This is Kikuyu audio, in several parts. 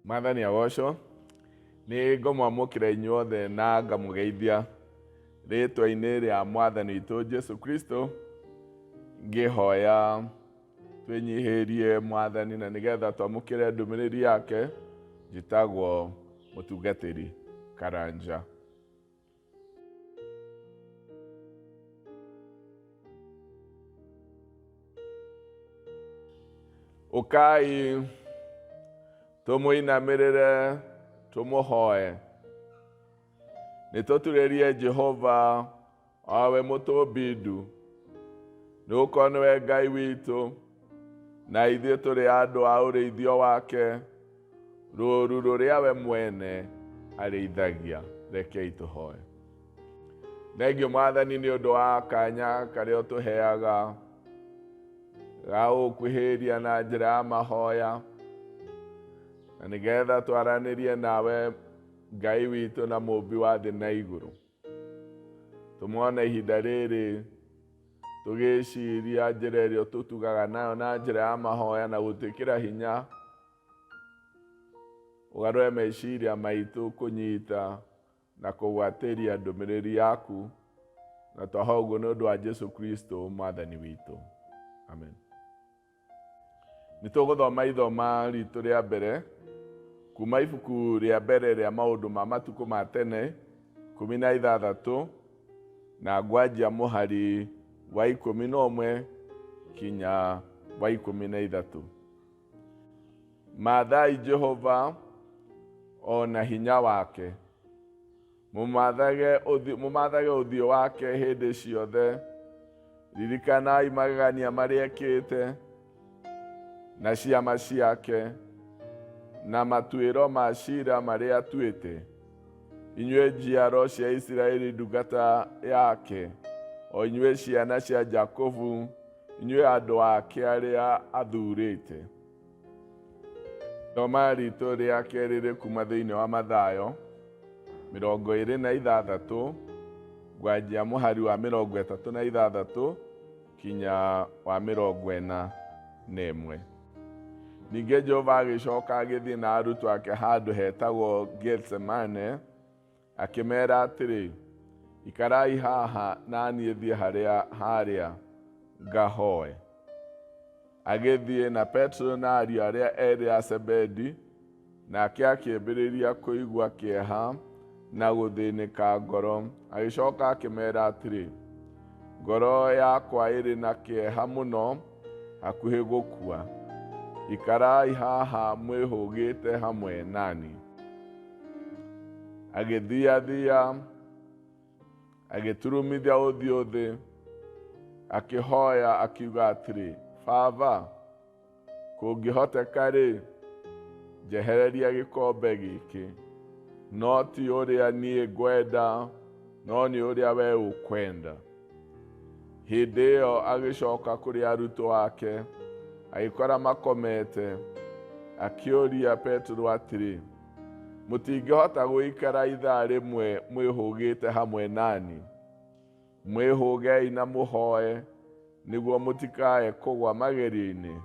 Mwathani agocwo. Nĩ ngũmwamũkĩra inyuothe na ngamũgeithia rĩtwa-inĩ rĩa Mwathani witũ Jesu Kristo, ngĩhoya twĩnyihĩrie Mwathani na nĩgetha twamũkĩre ndũmĩrĩri yake. Njĩtagwo mũtungatĩri Karanja. Ũkai tũmũinamĩrĩre tũmũhoe. Nĩ tũturĩrie Jehova o we mũtũmbi ndu, nĩ gũkorwo nĩwe Ngai witũ, na ithuĩ tũrĩ andũ a ũrĩithio wake, rũũru rũrĩa we mwene arĩithagia. Rekei tũhoe. Thengiũ Mwathani nĩ ũndũ wa kanya karĩa ũtũheaga ga gũkuhĩrĩria na njĩra ya mahoya, na nĩgetha twaranĩrie nawe Ngai witũ na mũmbi wa thĩ na igũrũ. Tũmona ihinda rĩrĩ tũgĩciria njĩra ĩrĩa ũtũtugaga nayo na njĩra ya mahoya na gũtwĩkĩra hinya, ũgarũre meciria maitũ kũnyita na kũgwatĩria ndũmĩrĩri yaku, na twahoya ũguo nĩ ũndũ wa Jesu Kristo Mwathani witũ. Amen. Nĩ tũgũthoma ithoma ritũ rĩa mbere kuma ibuku rĩa mbere rĩa maũndũ ma matukũ ma tene 16, na ngwanjia mũhari wa 11 kinya wa 13. Mathai Jehova o na hinya wake, mũmathage ũthiũ wake hĩndĩ ciothe. Ririkanai magegania marĩa ekĩte, na ciama ciake, na matuĩro ma ciira marĩa atuĩte. Inyuĩ njiaro cia Isiraeli ndungata yake, o inyuĩ ciana cia Jakubu, inyuĩ andũ ake arĩa athuurĩte. Ithoma ritũ rĩa kerĩ rĩ kuma thĩinĩ wa Mathayo 26, ngwanjia mũhari wa 36 kinya wa 41. Ningĩ Jehova agĩcoka agĩthiĩ na arutwo ake handũ hetagwo Getsemane, akĩmeera atĩrĩ, Ikarai haha na niĩ thiĩ harĩa harĩa ngahoe. Agĩthiĩ na Petero na ariũ arĩa erĩ a Zebedi, nake akĩambĩrĩria kũigua kĩeha na gũthĩnĩka ngoro. Agĩcoka akĩmeera atĩrĩ, Ngoro yakwa ĩrĩ na kĩeha mũno, hakuhĩ gũkua. Ikarai haha mwĩhũgĩte hamwe nani. Agĩthiathia, agĩturumithia ũthiũ thĩ, akĩhoya akiuga atĩrĩ, Baba, kũngĩhoteka-rĩ, njehereria gĩkombe gĩkĩ, no ti ũrĩa niĩ ngwenda, no nĩ ũrĩa we ũkwenda. Hĩndĩ ĩyo agĩcoka kũrĩ arutwo ake, agĩkora makomete, akĩũria Petero atĩrĩ, Mũtingĩhota gũikara ithaa rĩmwe mwĩhũgĩte hamwe nani? Mwĩhũgei na mũhoe, nĩguo mũtikae kũgwa magerio-inĩ.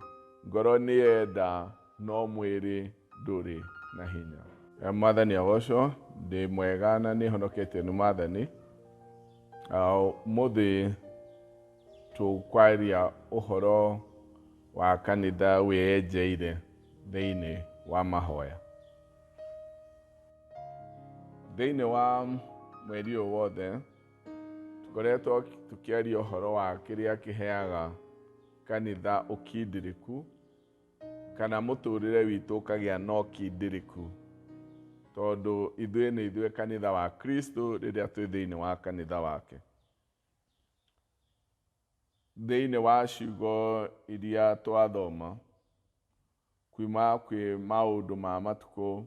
Ngoro nĩyenda, no mwĩrĩ ndũrĩ na hinya. Mwathani agocwo. Ndĩ mwega na nĩ honoketio nĩ Mwathani. Ũmũthĩ tũkwaria ũhoro wa kanitha wĩyenjeire thĩinĩ wa mahoya. Thĩinĩ wa mweri ũyũ wothe tũkoretwo tũkĩaria ũhoro wa kĩrĩa kĩheaga kanitha ũkindĩrĩku, kana mũtũrĩre witũ ũkagĩa na ũkindĩrĩku, tondũ ithuĩ nĩ ithuĩ kanitha wa Kristo rĩrĩa twĩ thĩinĩ wa kanitha wake. Thĩinĩ wa ciugo iria twathoma kuma kwĩ maũndũ ma matukũ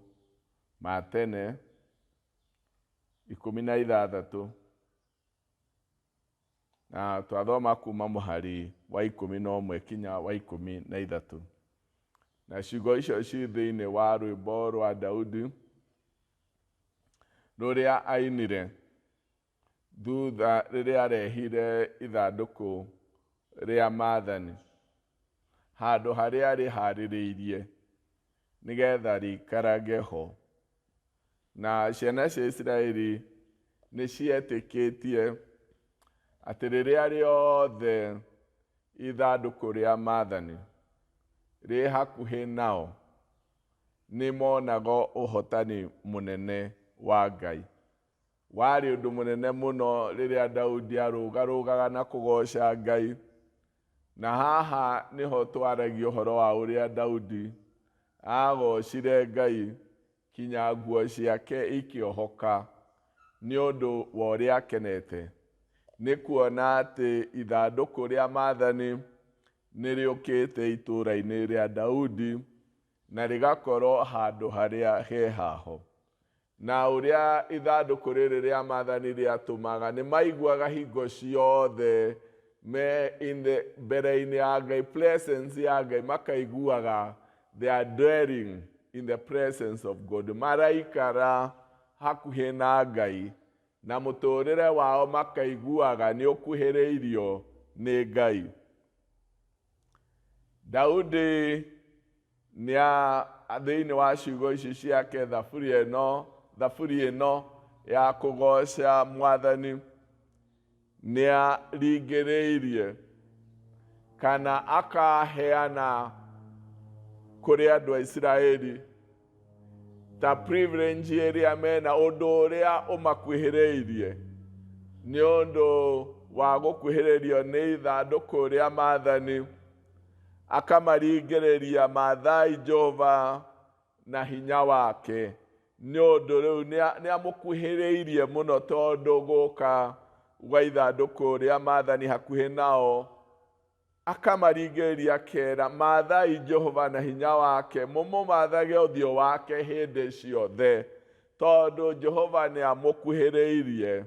ma tene 16, na twathoma kuma mũhari wa 11 kinya wa 13, na ciugo icio ci thĩinĩ wa rwĩmbo rwa Daudi rũrĩa ainire thutha rĩrĩa arehire ithandũkũ rĩa maathani handũ harĩa rĩharĩrĩirie. nĩgetha rĩikarage ho. Na ciana cia Isiraeli nĩ cietĩkĩtie atĩ rĩrĩa rĩothe ithandũkũ rĩa maathani rĩ hakuhĩ nao, nĩ monaga ũhotani mũnene wa Ngai. Warĩ ũndũ mũnene mũno rĩrĩa Daudi arũgarũgaga na kũgoca Ngai. Na haha nĩho twaragia ũhoro wa ũrĩa Daudi agocire Ngai kinya nguo ciake ikĩohoka nĩ ũndũ wa ũrĩa akenete nĩ kuona atĩ ithandũkũ rĩa maathani nĩ rĩũkĩte itũũra-inĩ rĩa Daudi na rĩgakorwo handũ harĩa he haho. Na ũrĩa ithandũkũ rĩrĩ rĩa maathani rĩatũmaga nĩ maiguaga hingo ciothe me in the mbere-inĩ ya Ngai, presence ya Ngai, makaiguaga they are dwelling in the presence of God, maraikara hakuhĩ na Ngai, na mũtũrĩre wao makaiguaga nĩ ũkuhĩrĩirio nĩ Ngai. Daudi nĩa thĩinĩ wa ciugo ici ciake, thaburi ĩno ya kũgoca mwathani, nĩaringĩrĩirie kana akaheana kũrĩ andũ a Isiraeli ta privilege ĩrĩa mena, ũndũ ũrĩa ũmakuhĩrĩirie nĩ ũndũ wa gũkuhĩrĩrio nĩ ithandũkũ rĩa maathani. Akamaringĩrĩria, "Maathai Jehova na hinya wake," nĩ ũndũ rĩu nĩ amũkuhĩrĩirie mũno, tondũ gũka gwa ithandũkũ rĩa maathani hakuhĩ nao, akamaringĩrĩria akera, "Maathai Jehova na hinya wake, mũmũmathage ũthiũ wake hĩndĩ ciothe," tondũ Jehova nĩ amũkuhĩrĩirie.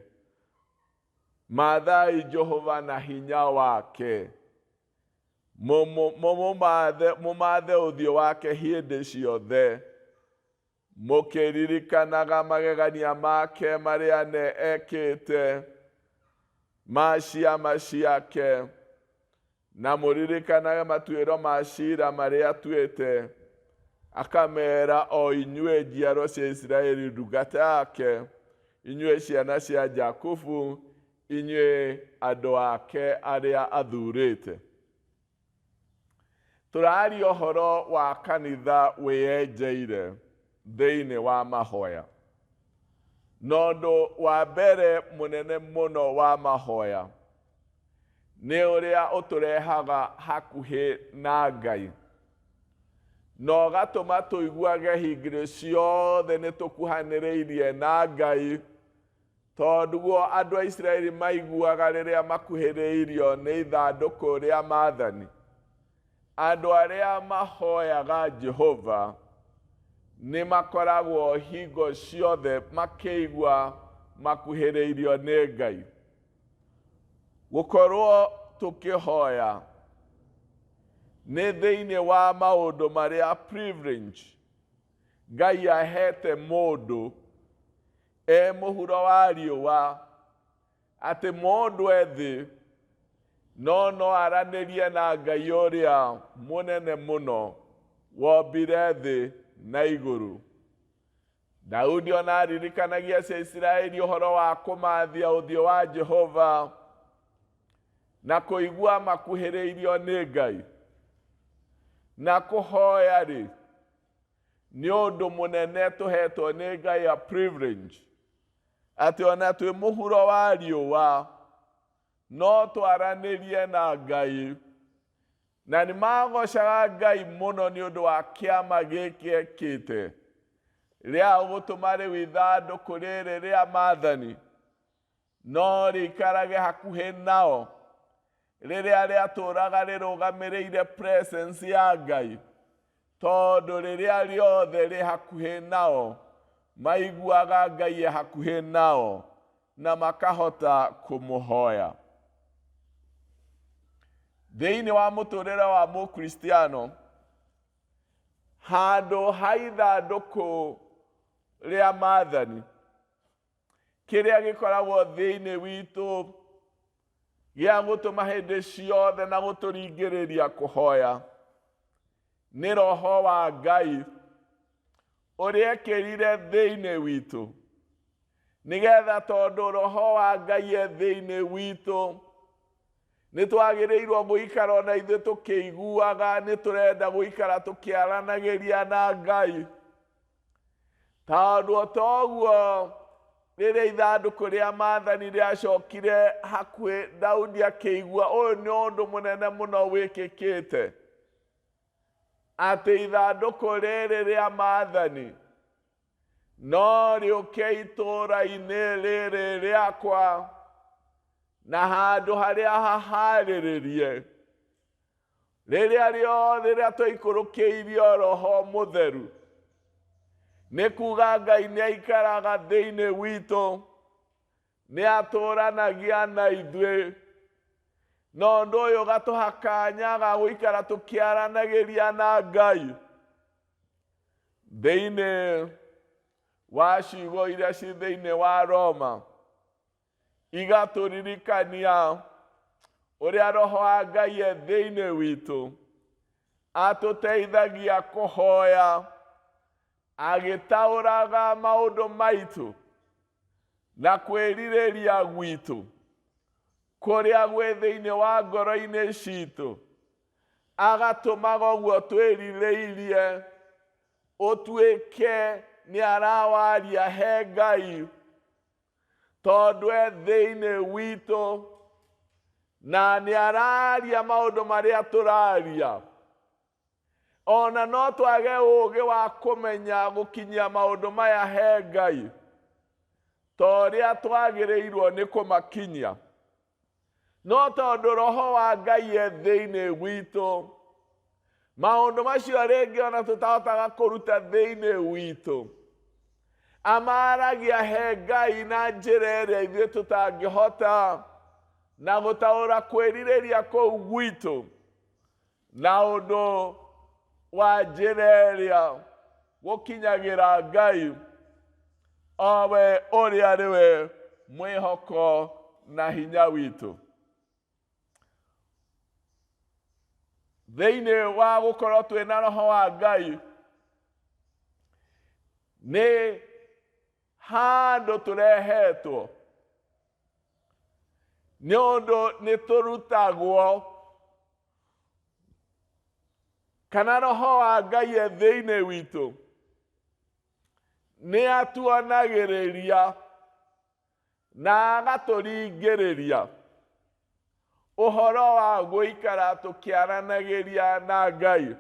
Maathai Jehova na hinya wake, mũmathe ũthiũ wake hĩndĩ ciothe, mũkĩririkanaga magegania make marĩa ne ekĩte, ma ciama ciake, na mũririkanage matuĩro ma cira marĩa atuĩte. Akamera, "O inyuĩ njiaro cia Isiraeli ndungata yake, inyuĩ ciana cia Jakubu, inyuĩ andũ ake arĩa athurĩte." Tũraria ũhoro wa kanitha wĩyenjeire thĩinĩ wa mahoya, na ũndũ wa mbere mũnene mũno wa mahoya nĩ ũrĩa ũtũrehaga hakuhĩ na Ngai na ũgatũma tũiguage hingĩro ciothe nĩ tũkuhanĩrĩirie na Ngai, tondũ guo andũ a Isiraeli maiguaga rĩrĩa makuhĩrĩirio nĩ ithandũkũ rĩa maathani. Andũ arĩa mahoyaga Jehova nĩ makoragwo hingo ciothe makĩigua makuhĩrĩirio nĩ Ngai. Gũkorwo tũkĩhoya nĩ thĩinĩ wa maũndũ marĩa privilege Ngai ahete mũndũ e mũhuro wa riũa, atĩ mũndũ ethĩ no aranĩrie na Ngai ũrĩa mũnene mũno wombire thĩ na igũrũ. Daudi ona aririkanagia cia Isiraeli ũhoro wa kũmathia ũthiũ wa Jehova na kũigua makuhĩrĩirio nĩ Ngai na kũhoya rĩ, nĩ ũndũ mũnene tũhetwo nĩ Ngai, a privilege, atĩ ona twĩ mũhuro wa riũa no twaranĩrie na Ngai. Na nĩ magocaga Ngai mũno nĩ ũndũ wa kĩama gĩkĩ ekĩte rĩa gũtũma rĩu ithandũkũ rĩrĩ rĩa maathani no rĩikarage hakuhĩ nao, rĩrĩa rĩatũraga rĩrũgamĩrĩire presence ya Ngai, tondũ rĩrĩa rĩothe rĩ hakuhĩ nao maiguaga Ngai e hakuhĩ nao na makahota kũmũhoya. Thĩinĩ wa mũtũrĩre wa mũkristiano, handũ ha ithandũkũ rĩa maathani, kĩrĩa gĩkoragwo thĩinĩ witũ gĩa gũtũma hĩndĩ ciothe na gũtũringĩrĩria kũhoya nĩ roho wa Ngai. Ũrĩa ekĩrire thĩinĩ witũ, nĩgetha tondũ Roho wa Ngai e thĩinĩ witũ, nĩ twagĩrĩirwo gũikara ona ithuĩ tũkĩiguaga nĩ tũrenda gũikara tũkĩaranagĩria na Ngai. Tondũ o toguo rĩrĩa ithandũkũ rĩa maathani rĩacokire hakuhĩ, Daudi akĩigua ũyũ nĩ ũndũ mũnene mũno wĩkĩkĩte, atĩ ithandũkũ rĩrĩ rĩa maathani no rĩũke itũũra-inĩ rĩrĩ rĩakwa na handũ harĩa haharĩrĩrie. Rĩrĩa rĩothe rĩrĩa twaikũrũkĩirio Roho Mũtheru, nĩ kuga Ngai nĩ aikaraga thĩinĩ witũ, nĩ atũranagia na ithuĩ, na ũndũ ũyũ ũgatũha kanya ga gũikara tũkĩaranagĩria na Ngai thĩinĩ wa ciugo iria ci thĩinĩ wa Roma, igatũririkania ũrĩa Roho wa Ngai e thĩinĩ witũ atũteithagia kũhoya agĩtaũraga maũndũ maitũ na kwĩrirĩria gwitũ kũrĩa gwĩ thĩinĩ wa ngoro-inĩ citũ, agatũmaga ũguo twĩrirĩirie ũtuĩke nĩ arawaria he Ngai, tondũ e thĩinĩ witũ na nĩ araria maũndũ marĩa tũraria. Ona no twage ũũgĩ wa kũmenya gũkinyia maũndũ maya he Ngai ta ũrĩa twagĩrĩirwo nĩ kũmakinyia, no tondũ Roho wa Ngai e thĩinĩ witũ, maũndũ macio rĩngĩ ona tũtahotaga kũruta thĩinĩ witũ, amaragia he Ngai na njĩra ĩrĩa ithuĩ tũtangĩhota na gũtaũra kwĩrirĩria kũu gwitũ na ũndũ wa njĩra ĩrĩa gũkinyagĩra Ngai, o we ũrĩa arĩ we mwĩhoko na hinya witũ. Thĩinĩ wa gũkorwo twĩna Roho wa Ngai nĩ handũ tũrehetwo, nĩ ũndũ nĩ tũrutagwo kana Roho wa Ngai e thĩinĩ witũ nĩ atuonagĩrĩria na agatũringĩrĩria ũhoro wa gũikara tũkĩaranagĩria na Ngai.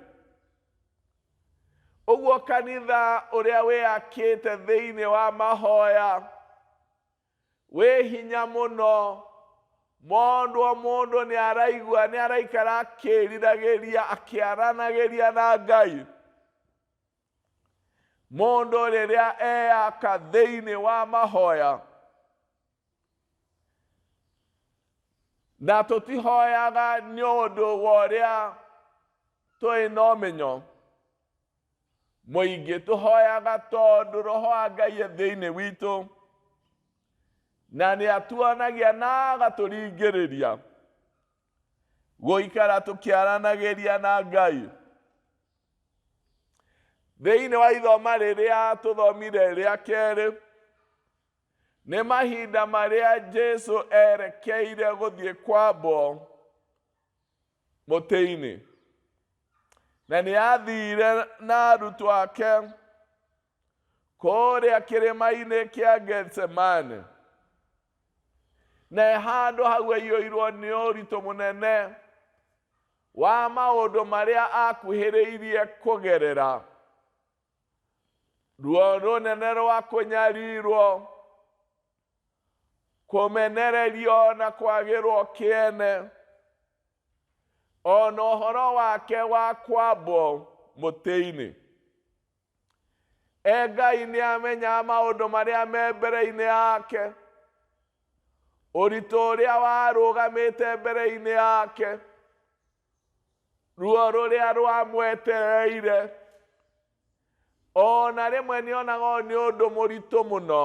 Ũguo kanitha ũrĩa wĩakĩte thĩinĩ wa mahoya wĩ hinya mũno, mũndũ o mũndũ nĩ araigua, nĩ araikara akĩriragĩria, akĩaranagĩria na Ngai. Mũndũ rĩrĩa eyaka thĩinĩ wa mahoya, na tũtihoyaga nĩ ũndũ wa ũrĩa tũĩ na ũmenyo mũingĩ, tũhoyaga tondũ Roho wa Ngai e thĩinĩ witũ na nĩ atuonagia na agatũringĩrĩria gũikara tũkĩaranagĩria na Ngai. Thĩinĩ wa ithoma rĩrĩa tũthomire rĩa kerĩ, nĩ mahinda marĩa Jesu erekeire gũthiĩ kwambwo mũtĩ-inĩ, na nĩ athire na arutwo ake kũrĩa kĩrĩma-inĩ kĩa Getsemane, na handũ hau aiyũirwo nĩ ũritũ mũnene wa maũndũ marĩa akuhĩrĩirie kũgerera, ruo rũnene rwa kũnyarirwo, kũmenererio na kwagĩrwo kĩene, ona ũhoro wake wa kwambwo mũtĩ-inĩ. E Ngai nĩ amenyaga maũndũ marĩa me mbere-inĩ yake, ũritũ ũrĩa warũgamĩte mbere-inĩ yake, ruo rũrĩa rwamwetereire, ona rĩmwe nĩonaga ũyũ nĩ ũndũ mũritũ mũno,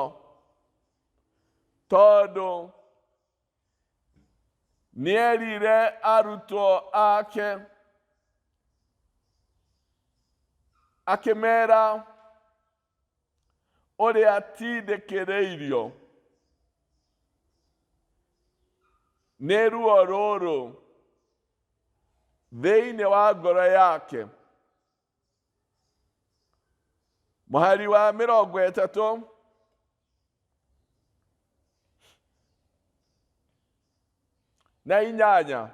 tondũ nĩerire arutwo ake akĩmera, Ũrĩa tindĩkĩrĩirio nĩ ruo rũrũ thĩinĩ wa ngoro yake. Mũhari wa 38.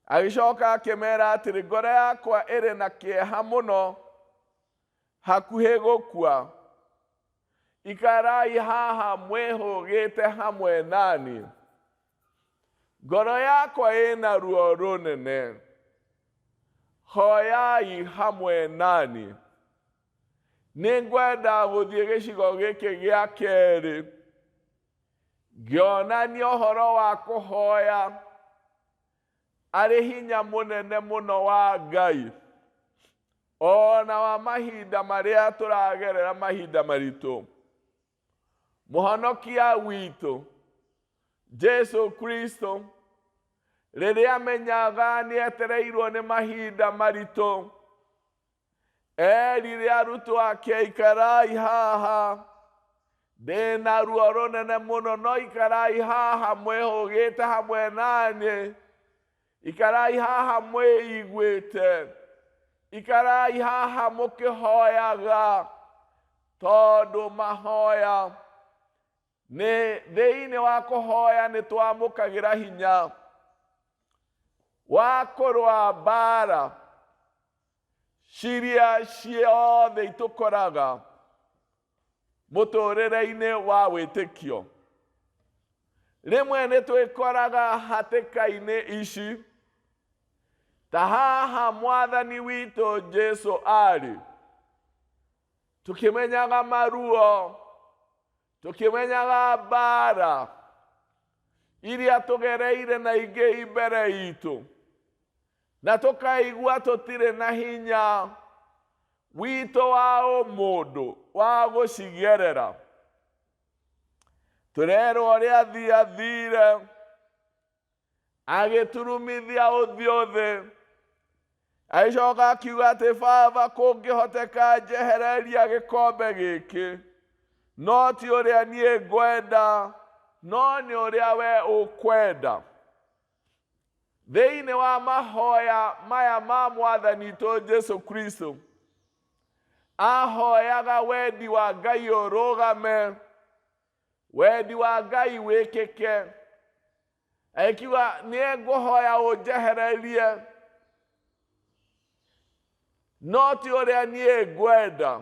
Agĩcoka akĩmera atĩrĩ, ngoro yakwa ĩrĩ na kĩeha mũno hakuhĩ gũkua. Ikarai haha mwĩhũgĩte hamwe nani. Ngoro yakwa ĩna ruo rũnene. Hoyai hamwe nani. Nĩ ngwenda gũthiĩ gĩcigo gĩkĩ gĩa kerĩ ngĩonania ũhoro wa kũhoya arĩ hinya mũnene mũno wa Ngai ona wa mahinda marĩa tũragerera mahinda maritũ. Mũhonokia witũ Jesu Kristo rĩrĩa amenyaga nĩ etereirwo nĩ mahinda maritũ, erire arutwo ake, ikarai haha, ndĩna ruo rũnene mũno, no ikarai haha mwĩhũgĩte hamwe naniĩ, ikarai haha mwĩiguĩte, ikarai haha mũkĩhoyaga, tondũ mahoya nĩ thĩinĩ wa kũhoya nĩ twamũkagĩra hinya wa kũrũa mbara ciria ciothe itũkoraga mũtũrĩre-inĩ wa wĩtĩkio. Rĩmwe nĩ twĩkoraga hatĩka-inĩ ici ta haha mwathani witũ Jesu arĩ, tũkĩmenyaga maruo, tũkĩmenyaga mbara iria tũgereire na ingĩ i mbere itũ, na tũkaigua tũtirĩ na hinya witũ wa ũmũndũ wa gũcigerera. Tũrerwo ũrĩa athiathire agĩturumithia ũthiũ thĩ, agĩcoka akiuga atĩ, Baba, kũngĩhoteka njehereria gĩkombe gĩkĩ, no ti ũrĩa niĩ ngwenda, no nĩ ũrĩa we ũkwenda. Thĩinĩ wa mahoya maya ma mwathani witũ Jesu Kristo, ahoyaga wendi wa Ngai ũrũgame, wendi wa Ngai wĩkĩke. Akiuga, nĩ ngũhoya ũnjehererie, no ti ũrĩa niĩ ngwenda,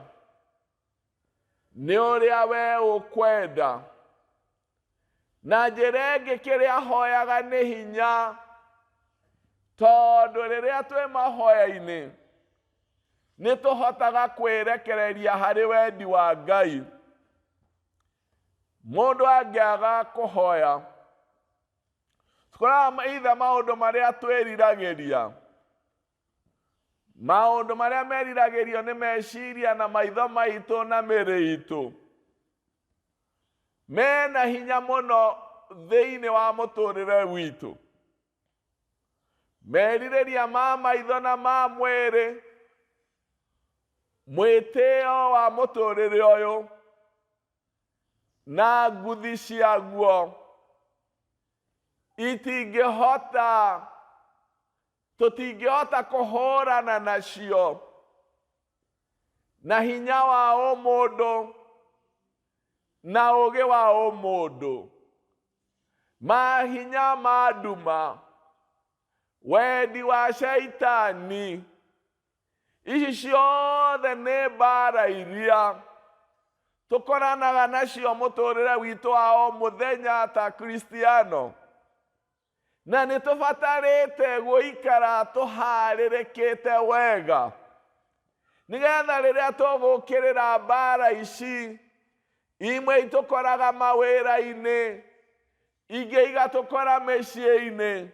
nĩ ũrĩa we ũkwenda. Na njĩra ĩngĩ kĩrĩa ahoyaga nĩ hinya, tondũ rĩrĩa twĩ mahoya-inĩ nĩ tũhotaga kwĩrekereria harĩ wendi wa Ngai. Mũndũ angĩaga kũhoya, tũkoraga either maũndũ marĩa twĩriragĩria, maũndũ marĩa meriragĩrio nĩ meciria na maitho maitũ na mĩĩrĩ itũ, mena hinya mũno thĩinĩ wa mũtũrĩre witũ. Merirĩria ma maitho na ma mwĩrĩ, mwĩtĩo wa mũtũrĩre ũyũ na nguthi ciaguo itingĩhota, tũtingĩhota kũhũrana nacio na hinya wa ũmũndũ na ũgĩ wa ũmũndũ. Mahinya ma nduma, wendi wa shaitani, ici ciothe nĩ mbara iria tũkoranaga nacio mũtũrĩre witũ wa o mũthenya ta Kristiano, na nĩ tũbatarĩte gũikara tũharĩrĩkĩte wega nĩgetha rĩrĩa tũgũkĩrĩra mbara ici, imwe itũkoraga mawĩra-inĩ, ingĩ igatũkora mĩciĩ-inĩ,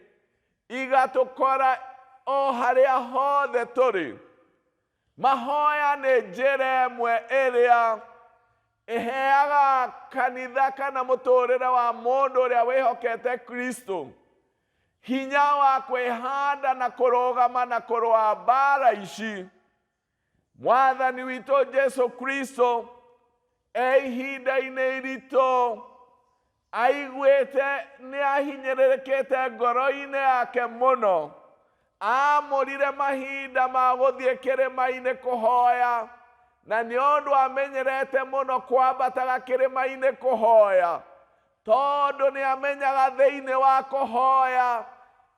igatũkora o harĩa hothe tũrĩ. Mahoya nĩ njĩra ĩmwe ĩrĩa ĩheaga kanitha kana mũtũrĩre wa mũndũ ũrĩa wĩhokete Kristo hinya wa kwĩhanda na kũrũgama na kũrũa mbara ici. Mwathani witũ Jesu Kristo E ihinda-inĩ iritũ aiguĩte nĩ ahinyĩrĩrĩkĩte ngoro-inĩ yake mũno, aamũrire mahinda ma gũthiĩ kĩrĩma-inĩ kũhoya, na nĩ ũndũ amenyerete mũno kwambataga kĩrĩma-inĩ kũhoya, tondũ nĩ amenyaga thĩinĩ wa kũhoya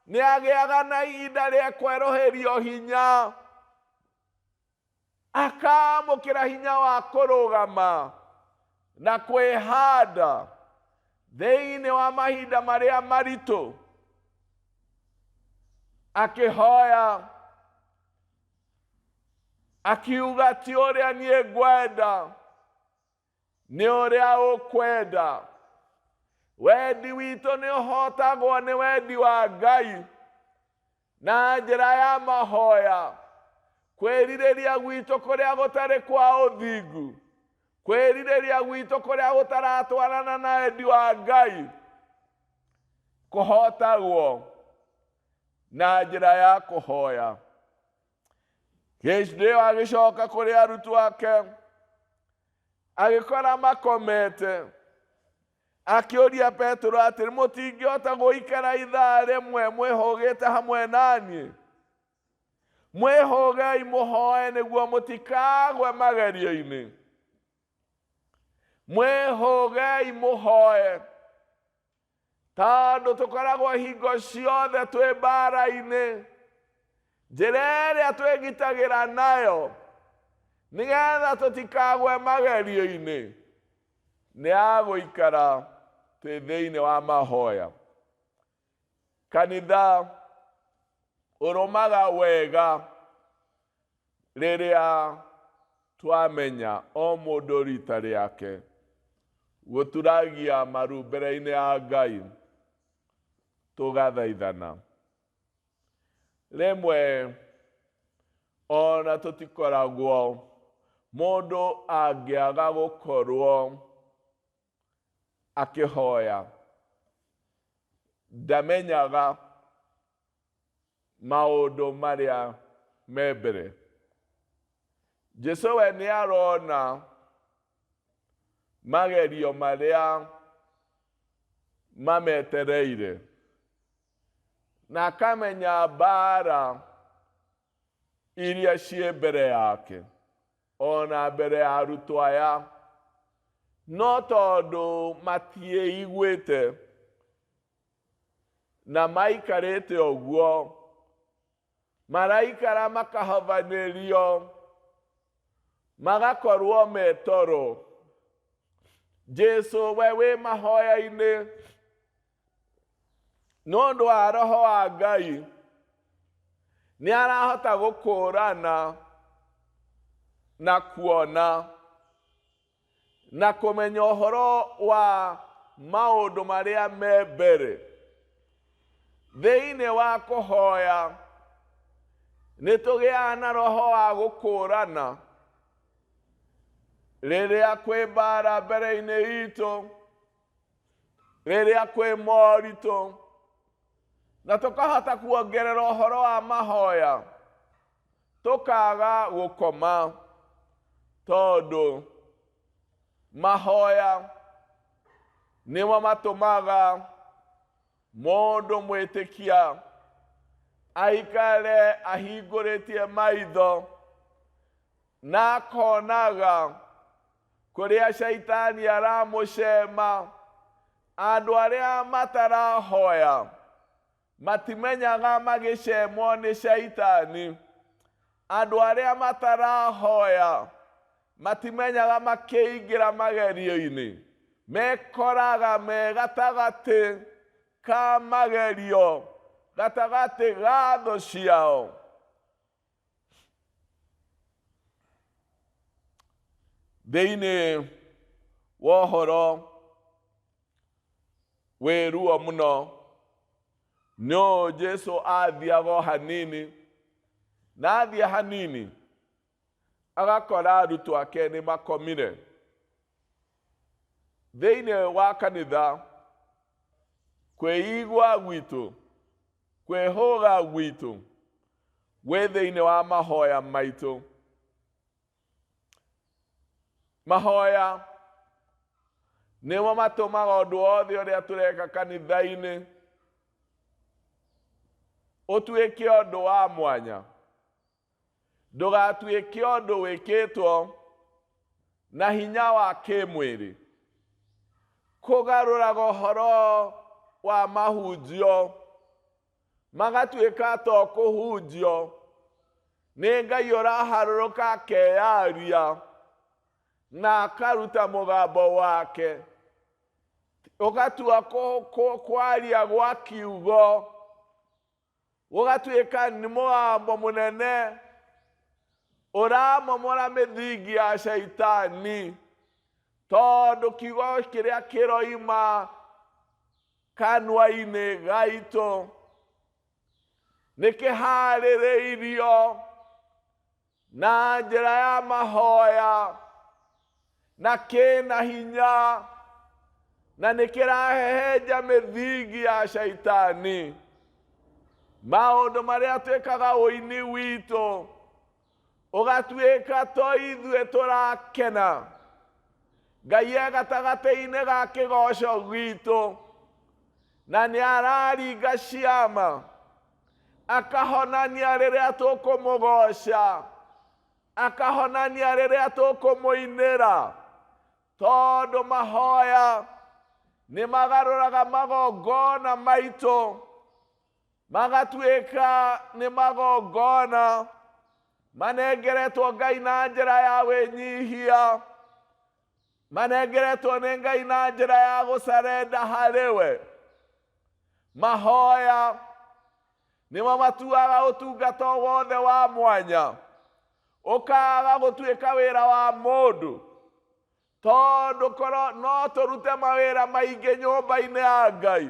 nĩ agĩaga na ihinda rĩa kwerũhĩrio hinya. Akaamũkĩra hinya wa kũrũgama na kwĩhanda thĩinĩ wa mahinda marĩa maritũ, akĩhoya akiuga, ti ũrĩa niĩ ngwenda, nĩ ũrĩa ũkwenda. Wendi witũ nĩ ũhotagwo nĩ wendi wa Ngai na njĩra ya mahoya. Kwĩrirĩria gwitũ kũrĩa gũtarĩ kwa ũthingu, kwĩrirĩria gwitũ kũrĩa gũtaratwarana na wendi wa Ngai, kũhotagwo na njĩra ya kũhoya. Hĩndĩ ĩyo agĩcoka kũrĩ arutwo ake, agĩkora makomete. Akĩũria Petero atĩrĩ, mũtingĩhota gũikara ithaa rĩmwe mwĩhũgĩte hamwe na niĩ? Mwĩhũgei mũhoe nĩguo mũtikagwe magerio-inĩ. Mwĩhũgei mũhoe, tondũ tũkoragwo hingo ciothe twĩ mbara-inĩ. Njĩra ĩrĩa twĩgitagĩra nayo nĩgetha tũtikagwe magerio-inĩ nĩ ya gũikara twĩ thĩinĩ wa mahoya. Kanitha ũrũmaga wega rĩrĩa twamenya o mũndũ rita rĩake gũturagia maru mbere-inĩ ya Ngai, tũgathaithana. Rĩmwe ona tũtikoragwo, mũndũ angĩaga gũkorwo akĩhoya ndamenyaga maũndũ marĩa me mbere. Jesu we nĩ arona magerio marĩa mametereire, na akamenya mbara iria ciĩ mbere yake ona mbere ya arutwo aya, no tondũ matiĩiguĩte na maikarĩte ũguo, maraikara makahobanĩrio, magakorwo me toro. Jesu we wĩ mahoya-inĩ nĩ ũndũ wa roho wa Ngai nĩ arahota gũkũrana na kuona na kũmenya ũhoro wa maũndũ marĩa me mbere. Thĩinĩ wa kũhoya nĩ tũgĩaga na roho wa gũkũrana rĩrĩa kwĩ mbara mbere-inĩ itũ, rĩrĩa kwĩ moritũ, na tũkahota kuongerera ũhoro wa mahoya, tũkaga gũkoma, tondũ mahoya nĩmo matũmaga mũndũ mwĩtĩkia aikare ahingũrĩtie maitho na akonaga kũrĩa caitani aramũcema. Andũ arĩa matarahoya matimenyaga magĩcemwo nĩ caitani. Andũ arĩa matarahoya matimenyaga makĩingĩra magerio-inĩ, mekoraga me gatagatĩ ka magerio, gatagatĩ ga thũ ciao. Thĩinĩ wa ũhoro wĩ ruo mũno, nĩ ũũ Jesu athiaga o hanini, na athiĩ hanini agakora arutwo ake nĩ makomire. Thĩinĩ wa kanitha, kwĩigua gwitũ, kwĩhũga gwitũ gwĩ thĩinĩ wa mahoya maitũ. Mahoya Nĩmo matũmaga ũndũ wothe ũrĩa tũreka kanitha-inĩ ũtuĩke ũndũ wa mwanya. Ndũgatuĩke ũndũ wĩkĩtwo na hinya wa kĩmwĩrĩ. Kũgarũraga ũhoro wa mahunjio magatuĩka to kũhunjio nĩ Ngai ũraharũrũka akeyaria na akaruta mũgambo wake. Ũgatua kwaria gwa kiugo gũgatuĩka nĩ mũgambo mũnene ũramomora mĩthingi ya caitani, tondũ kiugo kĩrĩa kĩroima kanua-inĩ gaitũ nĩ kĩharĩrĩirio na njĩra ya mahoya na kĩna hinya na nĩ kĩrahehenja mĩthingi ya caitani. Maũndũ marĩa twĩkaga ũini witũ ũgatuĩka to ithuĩ tũrakena. Ngai e gatagatĩ-inĩ ga kĩgoco gitũ na nĩ araringa ciama akahonania rĩrĩa tũkũmũgoca, akahonania rĩrĩa tũkũmũinĩra, tondũ mahoya nĩ magarũraga magongona maitũ magatuĩka nĩ magongona manengeretwo Ngai na njĩra ya wĩnyihia, manengeretwo nĩ Ngai na njĩra ya gũcarenda harĩ we. Mahoya nĩmo matuaga ũtungata wothe wa mwanya ũkaga gũtuĩka wĩra wa mũndũ, tondũ korwo no tũrute mawĩra maingĩ nyũmba-inĩ ya Ngai,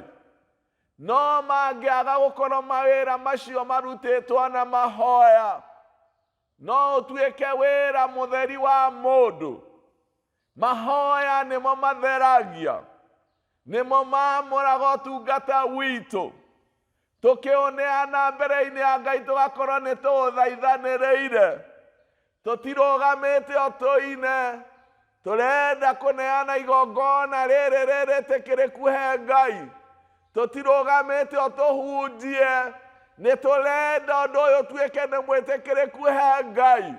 no mangĩaga gũkorwo mawĩra macio marutĩtwo na mahoya, no ũtuĩke wĩra mũtheri wa mũndũ. Mahoya nĩmo matheragia, nĩmo mamũraga ũtungata witũ. Tũkĩũneana mbere-inĩ ya Ngai tũgakorwo nĩ tũũthaithanĩrĩire, tũtirũgamĩte o tũine, tũrenda kũneana igongona rĩrĩ rĩrĩtĩkĩrĩku he Ngai. Tũtirũgamĩte o tũhunjie, nĩ tũrenda ũndũ ũyũ ũtuĩke nĩ mwĩtĩkĩrĩku he Ngai.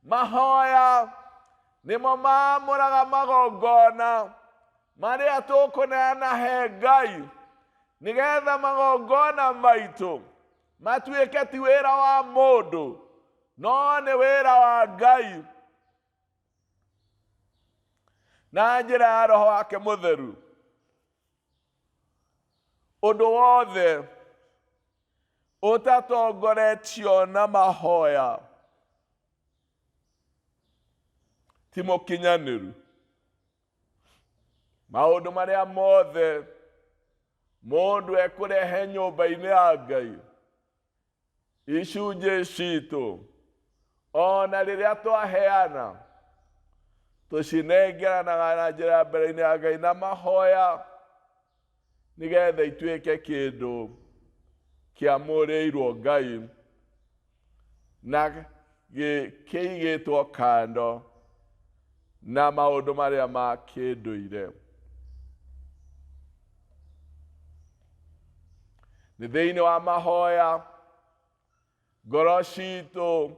Mahoya nĩmo mamũraga magongona marĩa tũkũneana he Ngai, nĩgetha magongona maitũ matuĩke ti wĩra wa mũndũ, no nĩ wĩra wa Ngai na njĩra ya Roho wake Mũtheru. Ũndũ wothe ũtatongoretio na mahoya ti mũkinyanĩru. Maũndũ marĩa mothe mũndũ ekũrehe nyũmba-inĩ ya Ngai, icunjĩ citũ ona rĩrĩa twaheana tũcinengeranaga na njĩra ya mbere-inĩ ya Ngai na mahoya, nĩgetha ituĩke kĩndũ kĩamũrĩirwo Ngai na kĩigĩtwo kando na maũndũ marĩa ma kĩndũire. Nĩ thĩinĩ wa mahoya ngoro citũ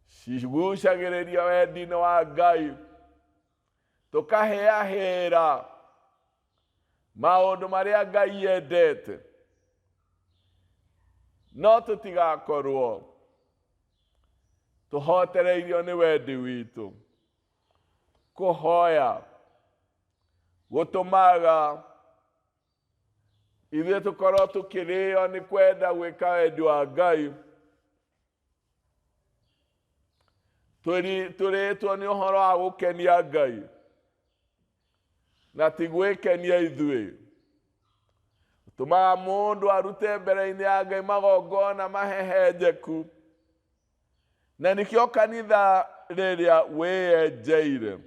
cigucagĩrĩria wendi-inĩ wa Ngai, tũkahĩahĩra maũndũ marĩa Ngai endete, no tũtigakorwo tũhotereirio nĩ wendi witũ. Kũhoya gũtũmaga ithuĩ tũkorwo tũkĩrĩo nĩ kwenda gwĩka wendi wa Ngai, tũrĩtwo nĩ ũhoro wa gũkenia Ngai na ti gwĩkenia ithuĩ. Tũmaga mũndũ arute mbere-inĩ ya Ngai magongona mahehenjeku, na nĩkĩo kanitha rĩrĩa wĩyenjeire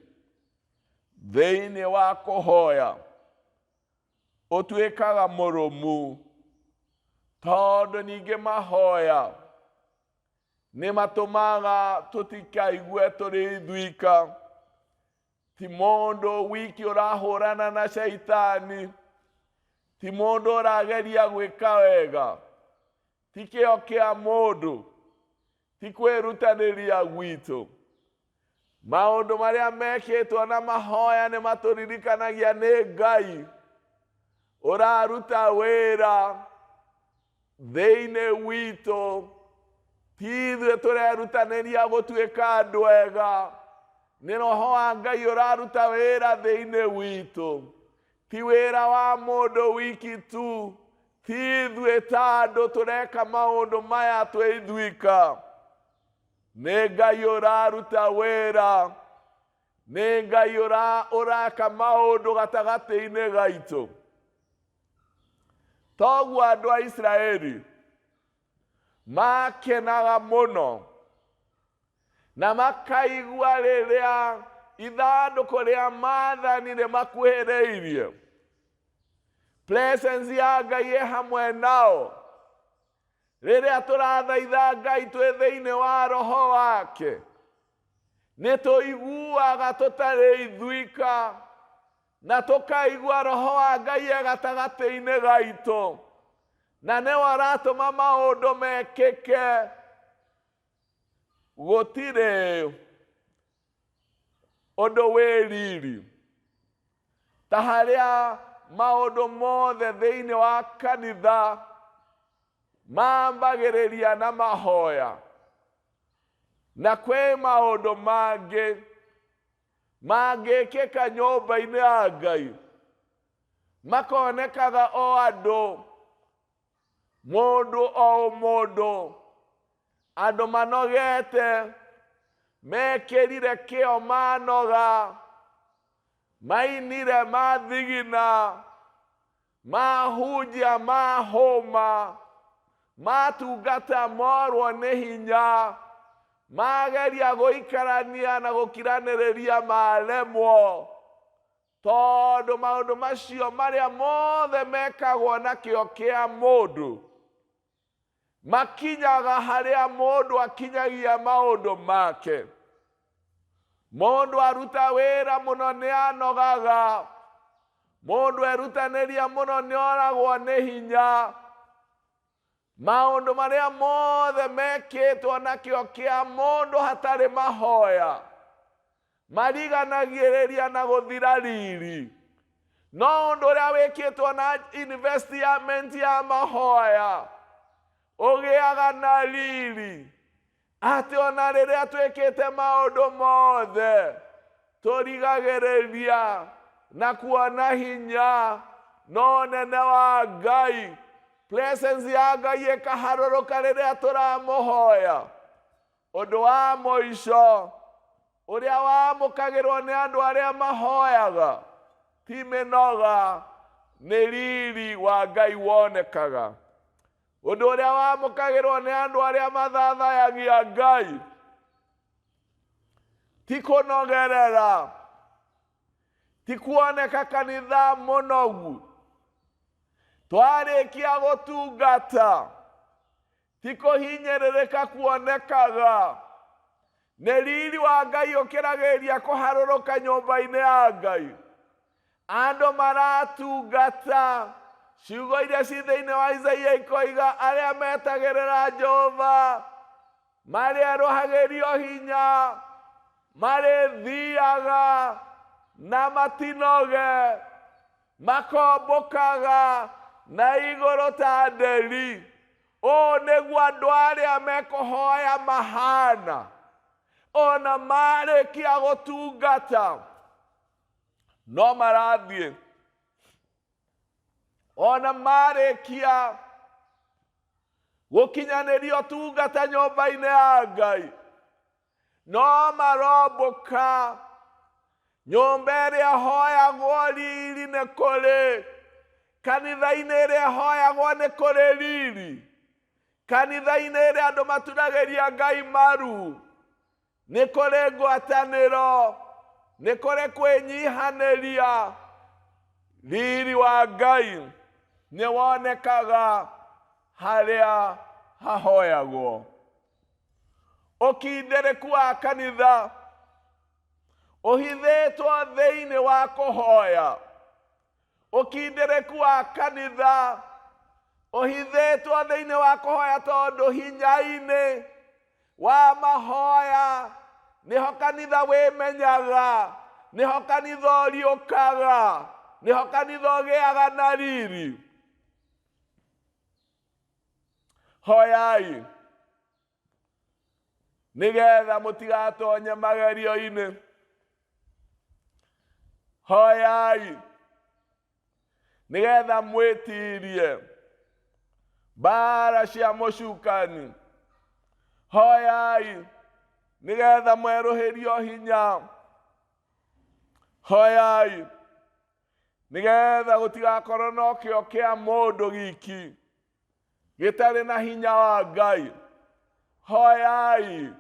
thĩinĩ wa kũhoya ũtuĩkaga mũrũmu, tondũ ningĩ mahoya nĩ matũmaga tũtikaigue tũrĩ ithuika. Ti mũndũ wiki ũrahũrana na caitani, ti mũndũ ũrageria gwĩka wega, ti kĩo kĩa mũndũ, ti kwĩrutanĩria gwitũ. Maũndũ marĩa mekĩtwo na mahoya nĩ matũririkanagia nĩ Ngai ũraruta wĩra thĩinĩ witũ. Ti ithuĩ tũrerutanĩria gũtuĩka andũ ega, nĩ Roho wa Ngai ũraruta wĩra thĩinĩ witũ. Ti wĩra wa mũndũ wiki tu, ti ithuĩ ta andũ tũreka maũndũ maya twĩ ithuika. Nĩ Ngai ũraruta wĩra, nĩ Ngai ũraka maũndũ gatagatĩ-inĩ gaitũ. Toguo andũ a Isiraeli makenaga mũno na makaigua rĩrĩa ithandũkũ rĩa maathani rĩmakuhĩrĩirie. Presence ya Ngai ĩ hamwe nao. Rĩrĩa tũrathaitha Ngai twĩ thĩinĩ wa roho wake, nĩ tũiguaga tũtarĩ ithuika na tũkaigua roho wa Ngai e gatagatĩ-inĩ gaitũ, na nĩwe aratũma maũndũ mekĩke. Gũtirĩ ũndũ wĩ riri ta harĩa maũndũ mothe thĩinĩ wa kanitha mambagĩrĩria na mahoya, na kwĩ maũndũ mangĩ mangĩkĩka nyũmba-inĩ ya Ngai makonekaga o andũ, mũndũ o mũndũ, andũ manogete, mekĩrire kĩo manoga, mainire mathigina, mahunjia mahũma, matungata morwo nĩ hinya, mageria gũikarania na gũkiranĩrĩria maremwo, tondũ maũndũ macio marĩa mothe mekagwo na kĩo kĩa mũndũ makinyaga harĩa mũndũ akinyagia maũndũ make. Mũndũ aruta wĩra mũno nĩ anogaga, mũndũ erutanĩria mũno nĩ oragwo nĩ hinya. Maũndũ marĩa mothe mekĩtwo na kĩo kĩa mũndũ hatarĩ mahoya mariganagĩrĩria na gũthira riri. No ũndũ ũrĩa wĩkĩtwo na investment ya mahoya ũgĩaga na riri, atĩ ona rĩrĩa twĩkĩte maũndũ mothe tũrigagĩrĩria na kuona hinya no nene wa Ngai. Presence ya Ngai ĩkaharũrũka rĩrĩa tũramũhoya. Ũndũ wa mũico ũrĩa wamũkagĩrwo nĩ andũ arĩa mahoyaga ti mĩnoga, nĩ riri wa Ngai wonekaga. Ũndũ ũrĩa wamũkagĩrwo nĩ andũ arĩa mathathayagia Ngai ti kũnogerera, ti kuoneka kanitha mũnogu, twarĩkia gũtungata ti kũhinyĩrĩrĩka kuonekaga, nĩ riri wa Ngai ũkĩragĩrĩria kũharũrũka nyũmba-inĩ ya Ngai. Andũ maratungata, ciugo iria ci thĩinĩ wa Isaia ikoiga arĩa metagĩrĩra Jehova marĩerũhagĩrio hinya, marĩthiaga na matinoge, makombũkaga na igũrũ ta nderi. Ũũ nĩguo andũ arĩa mekũhoya mahana, ona marĩkia gũtungata no marathiĩ, ona marĩkia gũkinyanĩria ũtungata nyũmba-inĩ ya Ngai no marombũka. Nyũmba ĩrĩa ĩhoyagwo riri nĩ kũrĩ, kanitha-inĩ ĩrĩa ĩhoyagwo nĩ kũrĩ riri, kanitha-inĩ ĩrĩa andũ maturagĩria Ngai maru nĩ kũrĩ ngwatanĩro, nĩ kũrĩ kwĩnyihanĩria. Riri wa Ngai nĩ wonekaga harĩa hahoyagwo. Ũkindĩrĩku wa kanitha Ũhithĩtwo thĩinĩ wa kũhoya. Ũkindĩrĩku wa kanitha ũhithĩtwo thĩinĩ wa kũhoya, tondũ hinya-inĩ wa mahoya nĩho kanitha wĩmenyaga, nĩho kanitha ũriũkaga, nĩho kanitha ũgĩaga na riri. Hoyai nĩgetha mũtigatonye magerio-inĩ. Hoyai nĩgetha mwĩtirie mbara cia mũcukani. Hoyai nĩgetha mwerũhĩrio hinya. Hoyai nĩgetha gũtigakorwo na kĩo kĩa mũndũ giki gĩtarĩ na hinya wa Ngai. Hoyai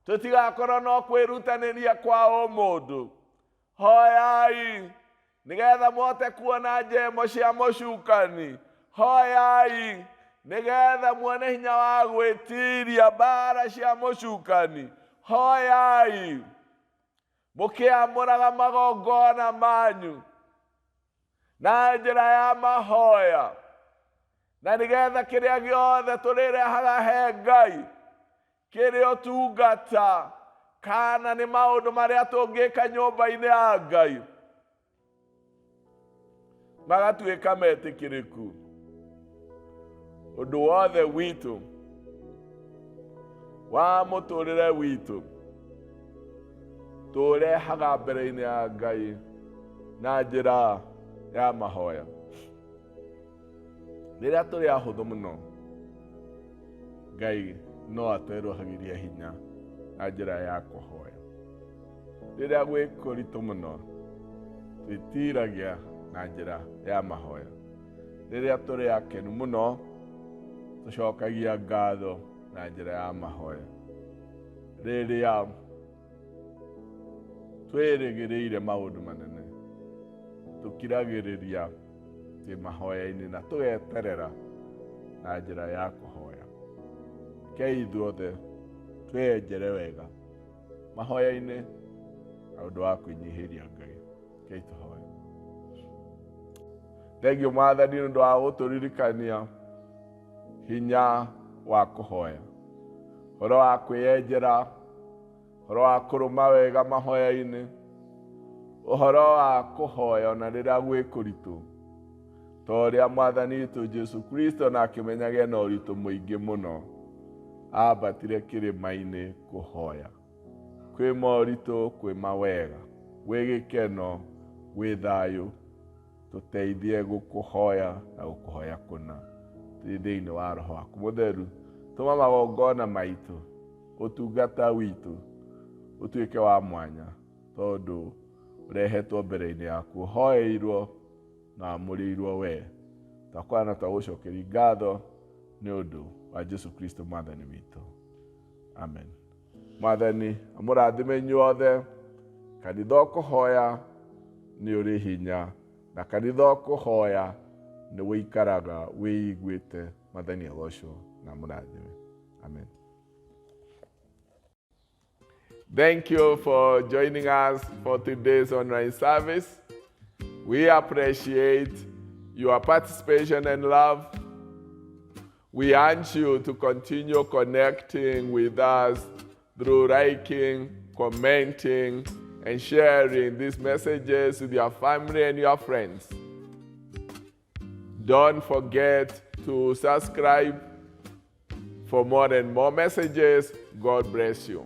tũtigakorwo no kwĩrutanĩria kwa ũmũndũ. Hoyai nĩgetha mũhote kuona njemo cia mũcukani. Hoyai nĩgetha muone hinya wa gwĩtiria mbara cia mũcukani. Hoyai mũkĩamũraga magongona manyu na njĩra ya mahoya, na nĩgetha kĩrĩa gĩothe tũrĩrehaga he Ngai kĩrĩ ũtungata kana nĩ maũndũ marĩa tũngĩka nyũmba-inĩ ya Ngai magatuĩka metĩkĩrĩku. Ũndũ wothe witũ wa mũtũrĩre witũ tũrehaga mbere-inĩ ya Ngai na njĩra ya mahoya. Rĩrĩa tũrĩ ahũthũ mũno, Ngai no atwerũhagĩrie hinya na njĩra ya kũhoya. Rĩrĩa gwĩ kũritũ mũno, twĩtiragia na njĩra ya mahoya. Rĩrĩa tũrĩ akenu mũno, tũcokagia ngatho na njĩra ya mahoya. Rĩrĩa twĩrĩgĩrĩire maũndũ manene, tũkiragĩrĩria twĩ mahoya-inĩ na tũgeterera na njĩra ya kũhoya. Rekei ithuothe twĩyenjere wega mahoya-inĩ na ũndũ wa kwĩnyihĩria Ngai. Rekei tũhoe. Thengiũ Mwathani nĩ ũndũ wa gũtũririkania hinya wa kũhoya, ũhoro wa kwĩyenjera, ũhoro wa kũrũma wega mahoya-inĩ, ũhoro wa kũhoya ona rĩrĩa gwĩ kũritũ, ta ũrĩa Mwathani witũ Jesu Kristo na akĩmenyage na ũritũ mũingĩ mũno ambatire kĩrĩma-inĩ kũhoya. Kwĩ moritũ, kwĩ mawega, gwĩ gĩkeno, gwĩ thayũ, tũteithie gũkũhoya na gũkũhoya kũna twĩ thĩinĩ wa Roho waku Mũtheru. Tũma magongona maitũ, ũtungata witũ ũtuĩke wa mwanya, tondũ ũrehetwo mbere-inĩ yaku, ũhoeirwo na wamũrĩirwo we. Twakora na twagũcokeria ngatho nĩ ũndũ wa Jesu Kristo Mwathani witũ. Amen. Mwathani amũrathime inyuothe. Kanitha ũkũhoya nĩ ũrĩ hinya, na kanitha ũkũhoya nĩ wĩikaraga wĩiguĩte. Mwathani agocwo na amũrathime. Amen. Thank you for joining us for today's online service. We appreciate your participation and love. We urge you to continue connecting with us through liking, commenting, and sharing these messages with your family and your friends. Don't forget to subscribe for more and more messages. God bless you.